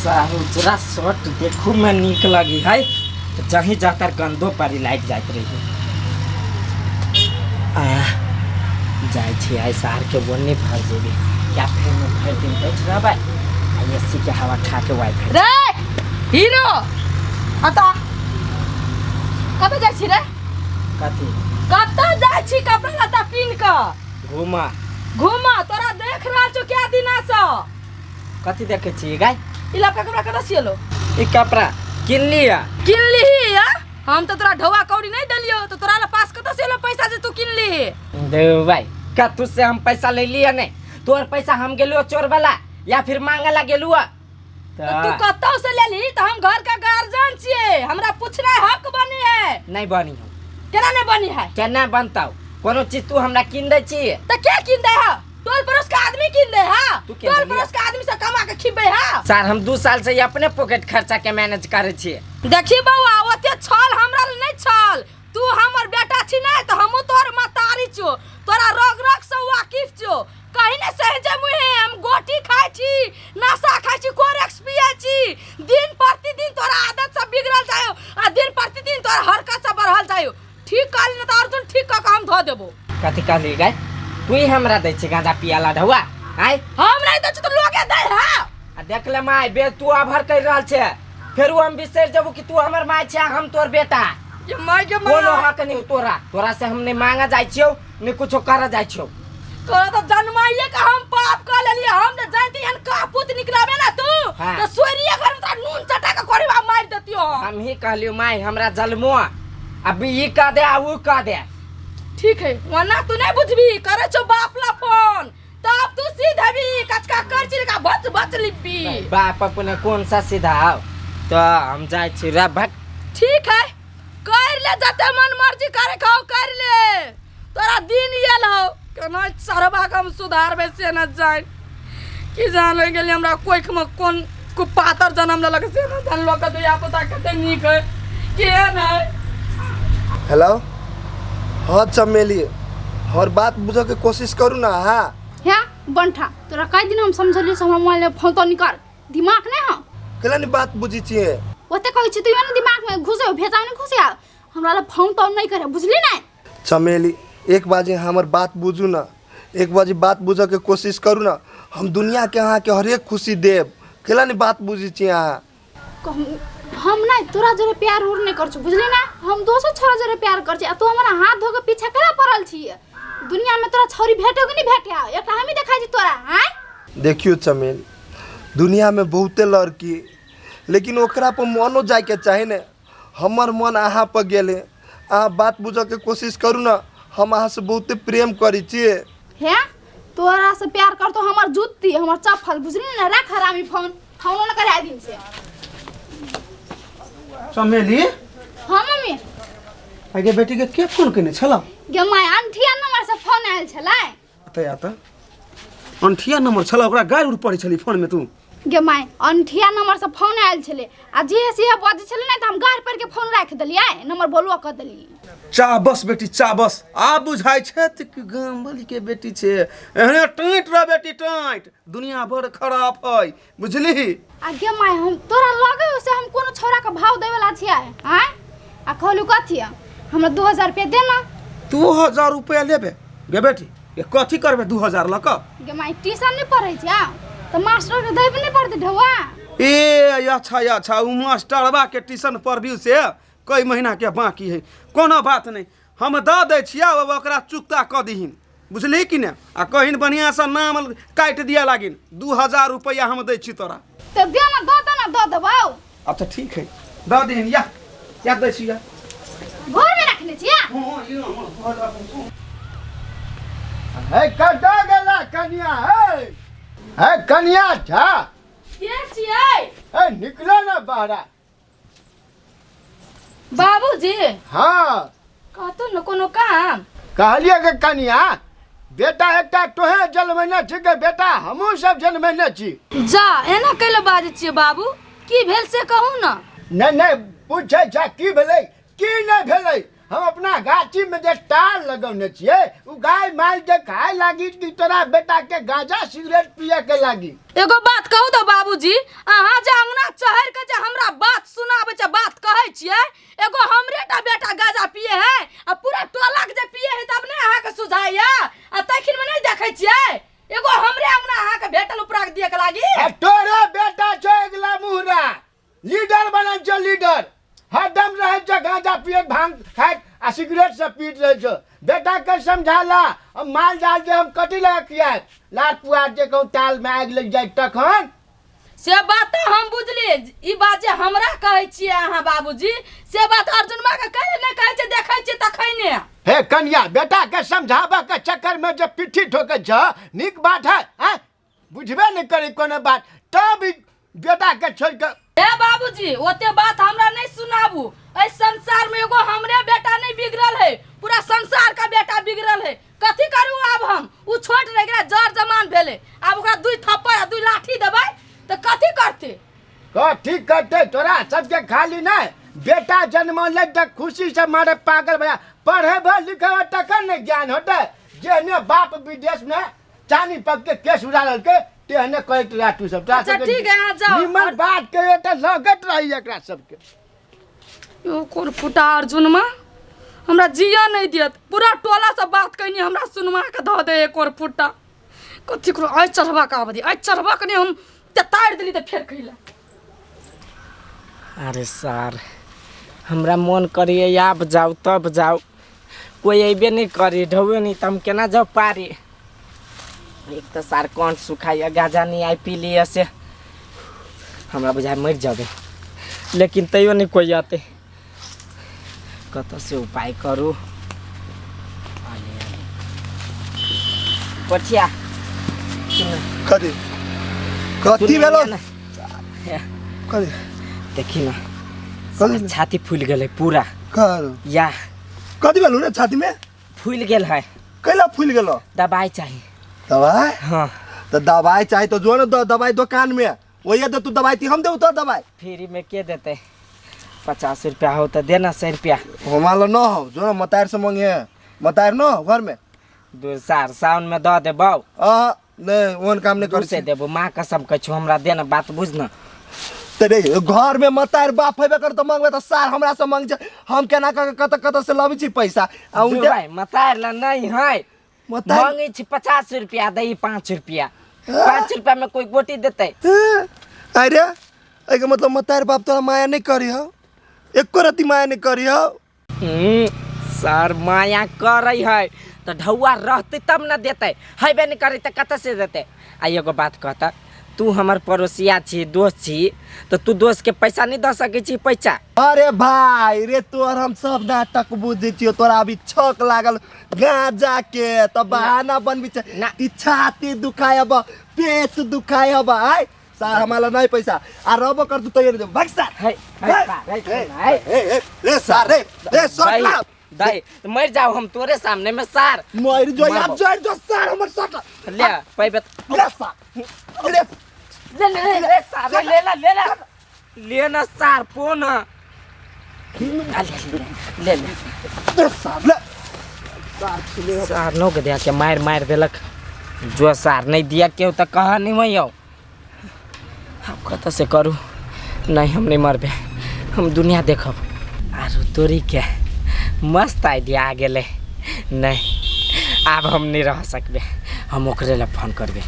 सार उजरा शर्ट देखू में नीक लगी है तो जहीं जातर गंदो परी लागि जाइत रही। आ जाइ छी आइ सार के ओन्ने भर जेबे या फिर में भरि दिन बैठ रहबै आ एसी के हवा खा के वाईफाई। रे हीरो, अता कतऽ जाइ छी रे? कथी? कतऽ जाइ छी कपड़ा लत्ता पीन कऽ? घूमा। घूमा? तोरा देख रहल छौ क्या दिना से। कथी देखै छी गाय? ई लड़का कपड़ा कतऽ सियलो? ई कपड़ा किन लिया। किन लिही? आ हम तऽ तोरा ढौआ कौड़ी नहीं देलियो तो तोरा ला पास कतऽ से एलो पैसा जे तू किन लिही? देव भाई, कतू से हम पैसा ले लिया नहीं, तोर पैसा हम गेलुआ चोर वाला या फिर मांगे ला गेलुआ। तो तू कतौ से ले ली तो हम घर का गार्जियन छियै, हमरा पूछना हक बनी है। नहीं बनी हो। केना नहीं बनी है? केना बनताऊ? कोनो चीज तू हमरा किन दै छी? तो क्या किन दे है? टोल पड़ोस का आदमी किन दे है? तू किन टोल देलियै? पड़ोस का आदमी से कमा के खिबे है। सर हम 2 साल से अपने पॉकेट खर्चा के मैनेज करे छियै। देखी बौआ, ओते छल हमरा लए नहीं छल, तू हमर बेटा छी नहीं तो हमहूँ तोहर महतारी छियो, तोरा रोग रोग से वाकिफ छियो। कहीं ने सहजे मुहे हम गोटी खाइ छी, नशा खाइ छी, कोरेक्स पिए छी, दिन प्रतिदिन तोरा आदत सब बिगड़ल जायो आ दिन प्रतिदिन तोरा हरकत सब बढ़ल जायो। ठीक कहली ना तो अर्जुन ठीक कऽ के हम धो देबो। कथी कहली गाय? तू ही हमरा दै छी गांजा पियाला ढौआ? आय हम नहीं दै छी तो लोगे दै है। आ देख ले my बे, तू अभर कर रहल छे, फेर हम बिसरि जेबो कि तू हमर my छे हम तोर बेटा। ये my के my. कोनो हक नहीं तोरा, तोरा से हम नहीं मांगा जाय छियौ नहीं कुछो कर जाय छियौ। तोरा तो जन्माइए के हम पाप कर लेलिए, हम ने जानती हन कापूत निकलाबे ना तू। हाँ। तो सोरिए घर में तोरा नून चटा के कोड़ीबा मार देतियो। हम ही कहलियो my हमरा जन्मो अभी ई कह दे आ ऊ कह दे। ठीक है, वरना तू नहीं बुझबी, करे छो बाप ला फोन तब तू सीधबी कचका कर छी का बच बच लिपी। बाप अपने कौन सा सीधा आओ तो हम जाय छी रे भट। ठीक है कर ले जते मन मर्जी करे खाओ कर ले, तोरा दिन आयल हो केना सरबा के हम सुधारबे से न जान कि जान गेलियै हमरा कोख में कोन को पातर जन्म लेलक से न जान, लोक धिया पुता कते नीक है केहन है। हेलो हाँ चमेली, हर बात बुझे के कोशिश करू ना। हाँ हे बंठा, तोरा कई दिन हम समझलियो से हमरा मोबाइल में फोन तो निकाल, दिमाग नहीं हो। केला नहीं बात बुझी छिए? ओते कहै छी तू ने दिमाग में घुसे भेजा नहीं घुसे, हमरा ला फोन तो नहीं करे बुझली नहीं। चमेली एक बाजी हमर बात बुझू ना, एक बाजी बात बुझे के कोशिश करू ना, हम दुनिया के अहाँ के हरेक खुशी देब। केला नहीं बात बुझी छी अहाँ? हम नहीं तोरा जोरे प्यार उर नहीं करछु बुझली ना, हम दोसर छोरा जोरे प्यार करछि आ तू हमरा हाथ धो के पीछा केना पड़ल छी? दुनिया में तोरा छोरी भेटो कि नहीं भेटे, एकटा हमही देखाइ छी तोरा। आँय देखियो चमेली, दुनिया में बहुते लड़की, लेकिन ओकरा पर मनो जाए के चाही ने, हमर मन अहाँ पर गेले, अहाँ बात बुझे के कोशिश करू ना, हम अहाँ से बहुते प्रेम करै छियै। हे तोरा से प्यार करतो हमर जुत्ती हमर चप्पल बुझली ना, राख हरामी फोन फोनो न करे दिन से। चमेली। हाँ मम्मी। आगे बेटी के के फोन केने छला? गे my अनठिया नंबर से फोन आयल छलै। अतै आता अनठिया नंबर छला, ओकरा गारि उड़ पड़ै छली फोन में तू? गे my अनठिया नंबर से फोन आयल छलै आ जे से बजै छलै ने त हम गारि पढ़ के फोन राख देलियै, नंबर बोलबो क देलियै। चाबस बेटी चाबस, आब बुझाइ छै त कि गाम वाली के बेटी छै, एहने टाँट रह बेटी टाँट, दुनिया बड़ खराब है बुझली। आ गे my हम तोरा लगे से हम कोनो छोरा के भाव देवे ला छियै? आँय आ कहलू कथी हमरा 2000 रुपया दे ना। 2000 रुपया लेबे गे बेटी? ये कथी करबे 2000 लऽ कऽ? गे my tuition नहीं पढ़ै छियै तऽ मास्टर के देबे नहीं पड़तै ढौआ। ए अच्छा अच्छा, उ मास्टरवा के ट्यूशन पढ़बी से कई महीना के बाकी है, कोनो बात नहीं, हम दऽ दै छियै, ओकरा चुकता कऽ दीहिन बुझली कि ने, आ कहिन बढ़िआँसँ नाम काटि दिअ लागिन। 2000 रुपैआ हम दै छी तोरा। तऽ दे ना, दऽ दे ना, दऽ देबौ। अच्छा ठीक है दऽ दीहिन, या या दै छी या। घरमे रखने छियै? हे कतऽ गेला कनिया? हे हे कनिया छा के छियै? हे निकलो ना बाहरा। बाबूजी। हाँ। कहतु न कोनो काम? कहलिए के कनिया बेटा एकटा तोहे जन्मेने छी के बेटा हमहूँ सब जन्मेने छी। जा एना कैले बाजै छियै बाबू, की भेल से कहू न। नहीं नहीं पूछे छा की भेलै की नहीं भेलै, हम अपना गाछी में जे टाल लगौने छियै उ गाय माल के खाए लागी कि तोरा बेटा के गांजा सिगरेट पिए के लागी। एगो बात कहू तो बाबूजी, अहाँ जे अंगना चढ़ के जे हमरा बात सुनाबै छै, बात कहै छियै, एगो हमरे टा बेटा गांजा पिए है आ पूरा टोला के जे पिए है तब नहि अहाँके सुझाइया? आ तखन में नहि देखै छियै एगो हमरे अंगना अहाँके भेटल उपरा के दिए के लागी? आ तोरे बेटा छौ अगिला मुहरा लीडर बनल छौ, लीडर हरदम रहै छौ गांजा पियत भांग खाइत आ सिगरेट सब पीट रहै छौ। बेटा के समझाला हम माल जाल जे हम कथी लगा खियाएब, लार पुआर जे कहूँ टाल में आगि लग जाए तखन। से बात तऽ हम बुझली, ई बात जे हमरा कहै छियै अहाँ बाबूजी से बात अर्जुनमा के कहि नहि कहै छै, देखै छियै तखने। हे कनिया, बेटा के समझाबऽ के चक्कर में जे पिट्ठी ठोकै छौ नीक बात है? आँय बुझबे नहि करी कोनो बात तब ई बेटा के छोड़ के। हे बाबूजी, ओते बात हमरा नहीं सुनाबू। एहि संसार में एगो हमरे बेटा नहीं बिगड़ल है, पूरा संसार का बेटा बिगड़ल है। कथी करू आब हम? उ छोट रह गेलै, जर जमान भेलै, आब ओकरा 2 थप्पड़ आ 2 लाठी देबै तऽ कथी करतै? कथी करतै? तोरा सबके खाली नहि बेटा जन्मलै तऽ खुशी से मारे पागल भैया, पढ़ेबो लिखेबो तखन ने ज्ञान होतै। जेहने बाप विदेश में चानी पक के केस उड़ा लेलकै तेहने करैत रह तू सब। तोरा अच्छा, सबके ठीक है, अहाँ जाउ। निमन बात कहियो तऽ लगैत रही एकरा सबके। यो कोरफुटा अर्जुनमा हमरा जिया नहीं दियत, पूरा टोला से बात कहनी हमरा सुनवा के धऽ दे। कोरफुटा कथी करू? आइ चढ़बा के आबऽ दी, आइ चढ़बा के नहीं हम ते तारि देली तऽ फेर खैला। अरे सर, हमरा मन करिए आब जाउ तब जाउ, कोई अबे नहीं करी, ढौबे नहीं तऽ हम केना जाउ पारी? एक तऽ सार कंठ सुखाइए, गाजा नहीं आइ पी लिए से हमरा बुझाइ मरि जेबै, लेकिन तैयो नहीं कोई अतै। कतऽ से उपाय करू? पठिया कथी कथी भेलो? कथी देखी ना, कथी? छाती फूलि गेलै पूरा। कर या कथी भेलो रे? छाती में फूलि गेल है। कैला फूलि गेलो? दबाई चाही। दवाई? हाँ। तो दवाई चाही तो जो ना दवाई दुकान में वही दे, तू दवाई ती हम देऊ तो दवाई फ्री में के देते? 50 रुपया हो तो देना 100 रुपया। हमारा न हो, जो ना मतार से मांगे, मतार न हो घर में। दू सार सावन में दऽ देबौ। आ नहीं ओहन काम नहीं दू कर से देबो, माँ कसम कहै छौ हमरा देना, बात बुझ ना। तेरे घर में मतार बाप हेबे कर तो मांगबे तो सार हमरा से मांग छै, हम केना कऽ कत कत से लबै छी पैसा आ उनके भाई मतार ला नहीं है, मतार मांगे छी 50 रुपया दे 5 रुपया, 5 रुपया में कोई गोटी देते? अरे एहिके मतलब मतार बाप तोरा माया नहीं करी हो, एको रति माया नहीं करी हो। सर माया करै है तऽ ढौआ रहतै तब न देतै, हेबे नहीं करै तऽ कतऽ से देतै? आ एगो बात कहता, तू हमर पड़ोसिया छी, दोस्त छी, तऽ तू दोस्त के पैसा नहीं दऽ सकै छी पैसा? अरे भाई रे तोहर हम सब नाटक बुझै छियौ, तोरा अभी छक लागल गांजा के तऽ बहाना बनबै छै ना। कि छाती दुखाय हब, पेट दुखाय हब, आय सार हमारा नहीं पैसा आ रहबो कर तू तैयार देब भाग सार। है है सार, है, है। ए, ए, रे सार रे रे सट ला दाई मर जाओ हम तोरे सामने में सार। मर जो यार, मरबो। जर जो सार हमर सट ला। ले पैबे ले सार ले ले ले ले सार ले ले ले ले ले ना सार पो ना आ, ले ले ले ले सार ले सार नोक दिया के मार मार देलक। जो सार नहीं दिया केहू तऽ कहा नहीं वही आओ। अब कतऽ से करू? नहीं हम नहीं मरबे, हम दुनिया देखब। आरो तोरी के मस्त आइडिया आ गेलै। नहीं आब हम नहीं रह सकबे, हम ओकरे ला फोन करबे।